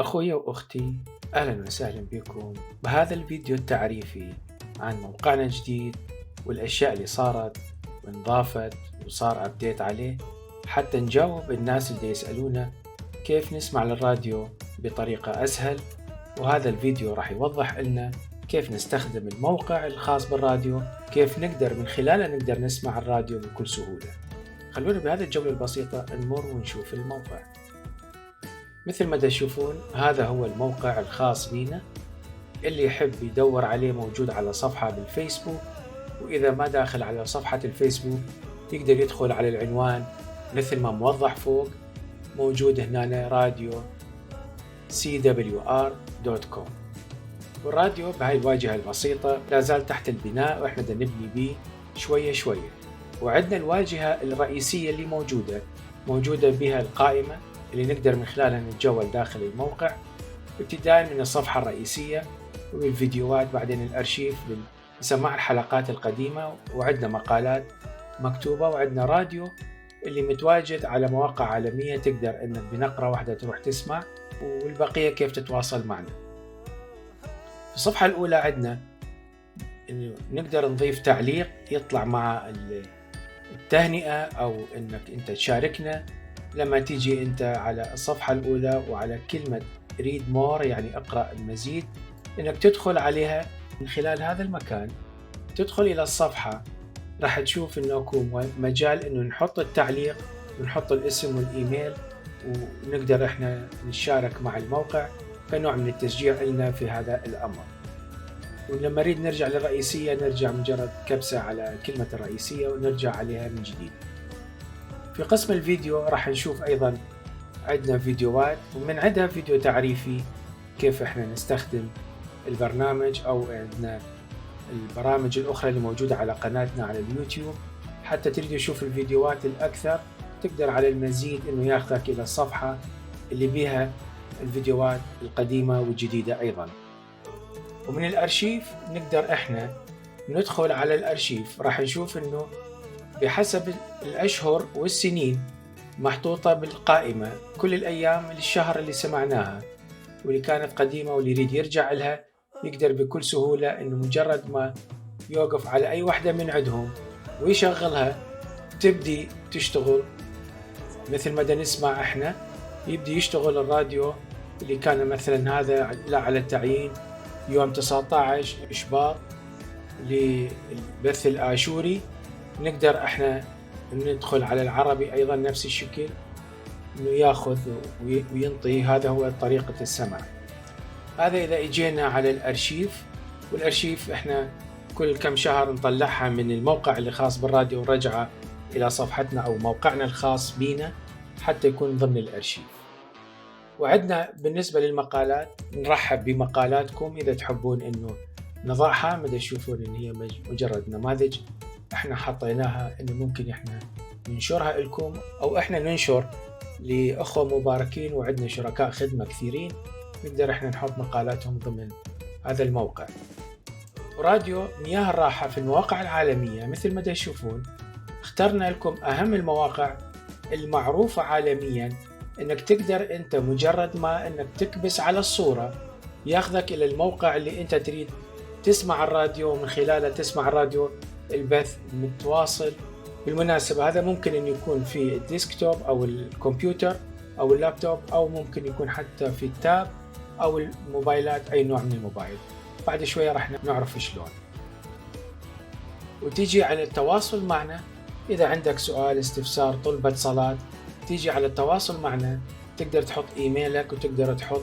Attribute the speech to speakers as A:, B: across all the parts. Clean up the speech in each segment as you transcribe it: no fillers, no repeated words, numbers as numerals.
A: أخوي وأختي، أهلا وسهلا بكم بهذا الفيديو التعريفي عن موقعنا الجديد والأشياء اللي صارت وانضافت وصار أبديت عليه، حتى نجاوب الناس اللي يسألونا كيف نسمع للراديو بطريقة أسهل. وهذا الفيديو راح يوضح لنا كيف نستخدم الموقع الخاص بالراديو، كيف نقدر من خلاله نقدر نسمع الراديو بكل سهولة. خلونا بهذه الجولة البسيطة نمر ونشوف الموقع. مثل ما تشوفون هذا هو الموقع الخاص بينا، اللي يحب يدور عليه موجود على صفحة بالفيسبوك، وإذا ما داخل على صفحة الفيسبوك يقدر يدخل على العنوان مثل ما موضح فوق موجود هنا راديو cwr.com. والراديو بهاي الواجهة البسيطة لا زال تحت البناء وإحنا نبني بيه شوية شوية. وعندنا الواجهة الرئيسية اللي موجودة بها القائمة اللي نقدر من خلالها نتجول داخل الموقع، ابتداء من الصفحة الرئيسية والفيديوهات، بعدين الأرشيف لسماع الحلقات القديمة، وعندنا مقالات مكتوبة، وعندنا راديو اللي متواجد على مواقع عالمية تقدر انك بنقرة واحدة تروح تسمع، والبقية كيف تتواصل معنا. في الصفحة الأولى عندنا إنه نقدر نضيف تعليق يطلع مع التهنئة أو إنك أنت تشاركنا. لما تيجي أنت على الصفحة الأولى وعلى كلمة read more يعني اقرأ المزيد، إنك تدخل عليها من خلال هذا المكان، تدخل إلى الصفحة راح تشوف إنه يكون مجال إنه نحط التعليق ونحط الاسم والإيميل، ونقدر إحنا نشارك مع الموقع كنوع من التشجيع لنا في هذا الأمر. ولما نريد نرجع للرئيسية نرجع مجرد كبسة على كلمة الرئيسية ونرجع عليها من جديد. في قسم الفيديو راح نشوف أيضا عندنا فيديوهات، ومن عندها فيديو تعريفي كيف إحنا نستخدم البرنامج، أو عندنا البرامج الأخرى اللي موجودة على قناتنا على اليوتيوب. حتى تريد تشوف الفيديوهات الأكثر تقدر على المزيد إنه ياخذك إلى الصفحة اللي بيها الفيديوهات القديمة والجديدة أيضا. ومن الأرشيف نقدر إحنا ندخل على الأرشيف، راح نشوف إنه بحسب الأشهر والسنين محطوطة بالقائمة كل الأيام للشهر اللي سمعناها واللي كانت قديمة، واللي يريد يرجع لها يقدر بكل سهولة إنه مجرد ما يوقف على أي واحدة من عندهم ويشغلها تبدي تشتغل. مثل ما نسمع إحنا يبدي يشتغل الراديو اللي كان مثلا هذا لا على التعيين يوم 19 إشباط للبث الآشوري. نقدر إحنا ندخل على العربي أيضا نفس الشكل، إنه ياخذ وينطي. هذا هو طريقة السمع. هذا إذا إجينا على الأرشيف، والأرشيف إحنا كل كم شهر نطلعها من الموقع اللي خاص بالراديو ورجعه إلى صفحتنا أو موقعنا الخاص بينا حتى يكون ضمن الأرشيف. وعندنا بالنسبة للمقالات نرحب بمقالاتكم إذا تحبون إنه نضعها. مدى تشوفون إن هي مجرد نماذج إحنا حطيناها إنه ممكن إحنا ننشرها لكم، أو إحنا ننشر لأخوة مباركين وعندنا شركاء خدمة كثيرين نقدر إحنا نحط مقالاتهم ضمن هذا الموقع. وراديو مياه الراحة في المواقع العالمية مثل ما تشوفون اخترنا لكم أهم المواقع المعروفة عالميا، إنك تقدر أنت مجرد ما إنك تكبس على الصورة ياخذك إلى الموقع اللي أنت تريد تسمع الراديو، ومن خلاله تسمع الراديو البث المتواصل. بالمناسبة هذا ممكن أن يكون في الديسكتوب أو الكمبيوتر أو اللابتوب، أو ممكن يكون حتى في التاب أو الموبايلات، أي نوع من الموبايل. بعد شوية راح نعرف شلون. وتيجي على التواصل معنا إذا عندك سؤال، استفسار، طلبة صلاة، تيجي على التواصل معنا تقدر تحط إيميلك وتقدر تحط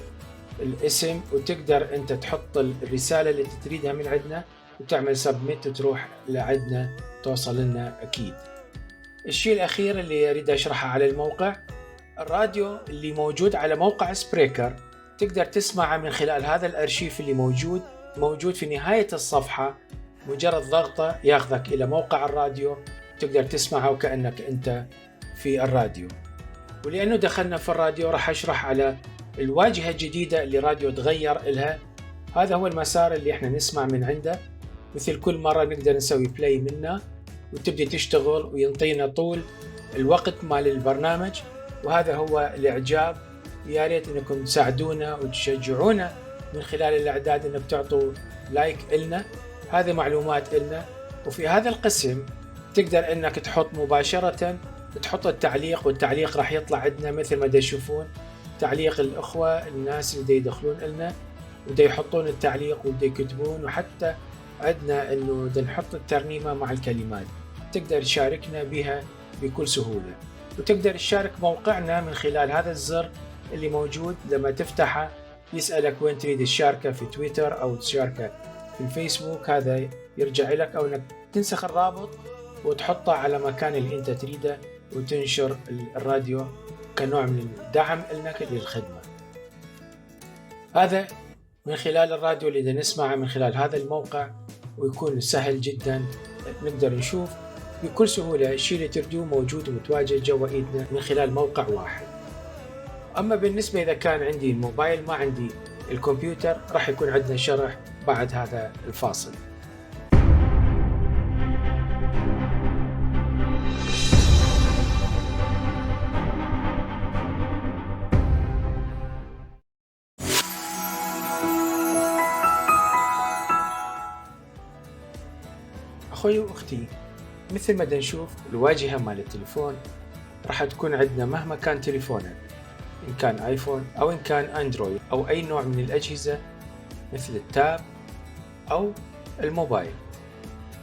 A: الاسم، وتقدر أنت تحط الرسالة اللي تريدها من عندنا وتعمل سبميت وتروح لعندنا توصل لنا أكيد. الشيء الأخير اللي أريد أشرحه على الموقع، الراديو اللي موجود على موقع سبريكر تقدر تسمعه من خلال هذا الأرشيف اللي موجود في نهاية الصفحة. مجرد ضغطة ياخذك إلى موقع الراديو تقدر تسمعه وكأنك أنت في الراديو. ولأنه دخلنا في الراديو راح أشرح على الواجهة الجديدة اللي راديو تغير إلها. هذا هو المسار اللي احنا نسمع من عنده. مثل كل مرة نقدر نسوي بلاي منه وتبدي تشتغل وينطينا طول الوقت مال البرنامج. وهذا هو الإعجاب يا ريت انكم تساعدونا وتشجعونا من خلال الاعداد انك تعطوا لايك إلنا، هذه معلومات إلنا. وفي هذا القسم تقدر انك تحط مباشرة تحط التعليق، والتعليق راح يطلع عندنا مثل ما تشوفون تعليق الأخوة الناس اللي يدخلون إلنا ودا يحطون التعليق ودا يكتبون، وحتى عندنا انه دا نحط الترنيمة مع الكلمات تقدر تشاركنا بها بكل سهولة. وتقدر تشارك موقعنا من خلال هذا الزر اللي موجود، لما تفتحه يسألك وين تريد تشاركه، في تويتر أو تشاركه في الفيسبوك، هذا يرجع لك، أو أنك تنسخ الرابط وتحطه على مكان اللي أنت تريده وتنشر الراديو كنوع من الدعم لنا للخدمة. هذا من خلال الراديو اللي نسمعه من خلال هذا الموقع، ويكون سهل جدا نقدر نشوف بكل سهولة الشيء اللي تردوه موجود ومتواجد جوا ايدنا من خلال موقع واحد. اما بالنسبة اذا كان عندي الموبايل ما عندي الكمبيوتر، راح يكون عندنا شرح بعد هذا الفاصل. أخوي وأختي، مثل ما نشوف الواجهة مال التليفون راح تكون عندنا مهما كان تليفونك، إن كان آيفون أو إن كان أندرويد أو أي نوع من الأجهزة مثل التاب أو الموبايل.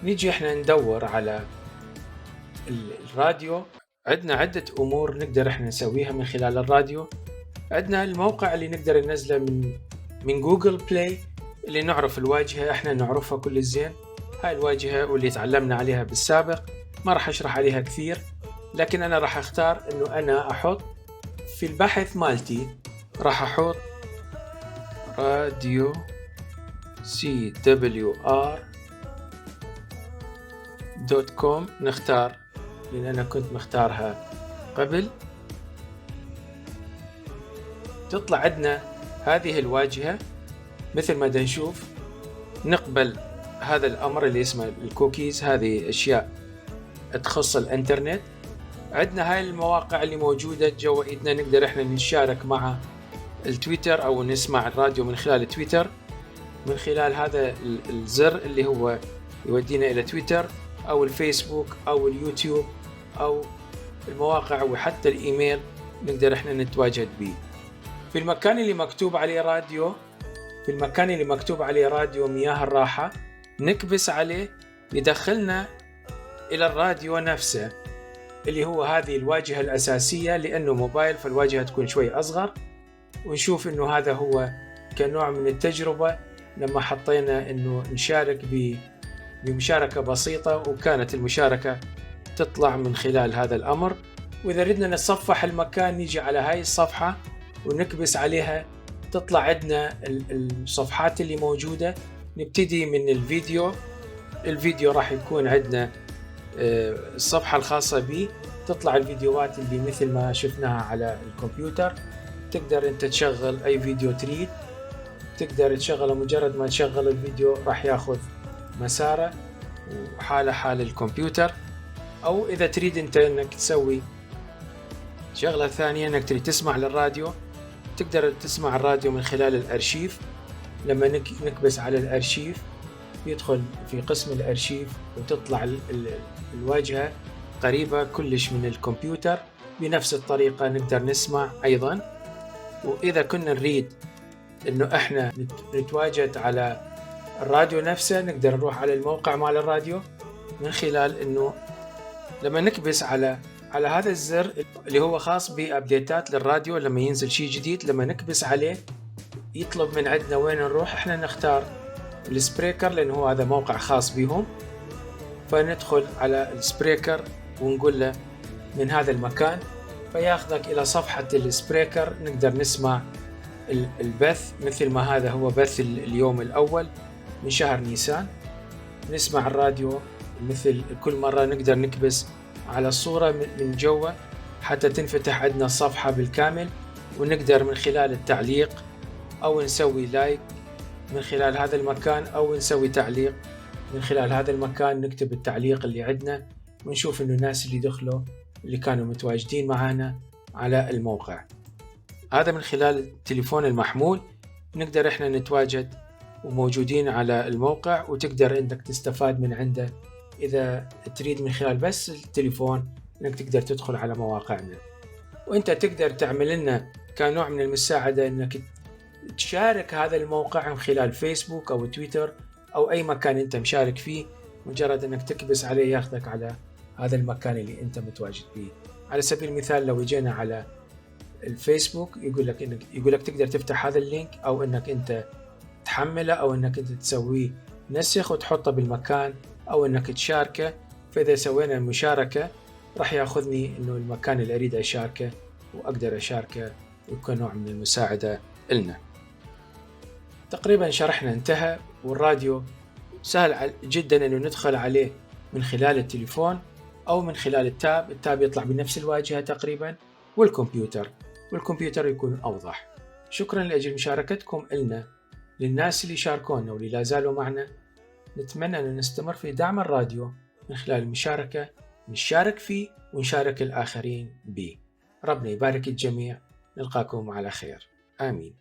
A: نيجي إحنا ندور على الراديو، عندنا عدة أمور نقدر إحنا نسويها من خلال الراديو. عندنا الموقع اللي نقدر ننزله من جوجل بلاي، اللي نعرف الواجهة إحنا نعرفها كل الزين، هاي الواجهة واللي تعلمنا عليها بالسابق، ما راح أشرح عليها كثير، لكن أنا راح أختار أنه أنا أحط في البحث مالتي راح أحط راديو CWR.com، نختار لأن أنا كنت مختارها قبل. تطلع عندنا هذه الواجهة مثل ما نشوف. نقبل هذا الأمر اللي اسمه الكوكيز، هذه أشياء تخص الإنترنت. عندنا هاي المواقع اللي موجودة جوا إيدنا، نقدر إحنا نشارك مع التويتر أو نسمع الراديو من خلال التويتر من خلال هذا الزر اللي هو يودينا إلى تويتر أو الفيسبوك أو اليوتيوب أو المواقع، وحتى الإيميل نقدر إحنا نتواجد به. في المكان اللي مكتوب عليه راديو مياه الراحة نكبس عليه يدخلنا إلى الراديو نفسه اللي هو هذه الواجهة الأساسية. لأنه موبايل فالواجهة تكون شوي أصغر، ونشوف أنه هذا هو كنوع من التجربة لما حطينا أنه نشارك بمشاركة بسيطة، وكانت المشاركة تطلع من خلال هذا الأمر. وإذا ردنا نتصفح المكان نيجي على هاي الصفحة ونكبس عليها، تطلع عندنا الصفحات اللي موجودة. نبتدي من الفيديو راح يكون عندنا الصفحة الخاصة به، تطلع الفيديوهات اللي مثل ما شفناها على الكمبيوتر. تقدر انت تشغل اي فيديو تريد، تقدر تشغله، مجرد ما تشغل الفيديو راح ياخذ مساره وحالة حال الكمبيوتر. او اذا تريد انت انك تسوي شغلة ثانية انك تريد تسمع للراديو، تقدر تسمع الراديو من خلال الارشيف. لما نكبس على الارشيف يدخل في قسم الارشيف وتطلع الواجهة قريبة كلش من الكمبيوتر. بنفس الطريقة نقدر نسمع أيضا. وإذا كنا نريد إنه إحنا نتواجد على الراديو نفسه، نقدر نروح على الموقع مال الراديو من خلال إنه لما نكبس على هذا الزر اللي هو خاص بأبديتات للراديو. لما ينزل شيء جديد لما نكبس عليه يطلب من عندنا وين نروح. إحنا نختار السبريكر لأنه هو هذا موقع خاص بهم، فندخل على السبريكر ونقول له من هذا المكان، فياخذك إلى صفحة السبريكر. نقدر نسمع البث مثل ما هذا هو بث اليوم الأول من شهر نيسان. نسمع الراديو مثل كل مرة. نقدر نكبس على الصورة من جوا حتى تنفتح عندنا الصفحة بالكامل، ونقدر من خلال التعليق أو نسوي لايك من خلال هذا المكان، أو نسوي تعليق من خلال هذا المكان. نكتب التعليق اللي عندنا ونشوف إنه الناس اللي دخلوا اللي كانوا متواجدين معنا على الموقع. هذا من خلال التليفون المحمول نقدر إحنا نتواجد وموجودين على الموقع، وتقدر إنك تستفاد من عنده. إذا تريد من خلال بس التليفون إنك تقدر تدخل على مواقعنا، وإنت تقدر تعمل لنا كنوع من المساعدة إنك تشارك هذا الموقع من خلال فيسبوك أو تويتر أو أي مكان أنت مشارك فيه. مجرد أنك تكبس عليه ياخذك على هذا المكان اللي أنت متواجد فيه. على سبيل المثال لو جينا على الفيسبوك يقول لك تقدر تفتح هذا اللينك، أو أنك أنت تحمله، أو أنك أنت تسويه نسخ وتحطه بالمكان، أو أنك تشاركه. فإذا سوينا المشاركة راح ياخذني إنه المكان اللي أريد أشاركه وأقدر أشاركه ويكون نوع من المساعدة لنا. تقريبا شرحنا انتهى، والراديو سهل جدا إنه ندخل عليه من خلال التليفون أو من خلال التاب يطلع بنفس الواجهة تقريبا، والكمبيوتر يكون أوضح. شكرا لأجل مشاركتكم إلنا. للناس اللي شاركونا واللي لا زالوا معنا، نتمنى أن نستمر في دعم الراديو من خلال المشاركة، نشارك فيه ونشارك الآخرين به. ربنا يبارك الجميع، نلقاكم على خير، آمين.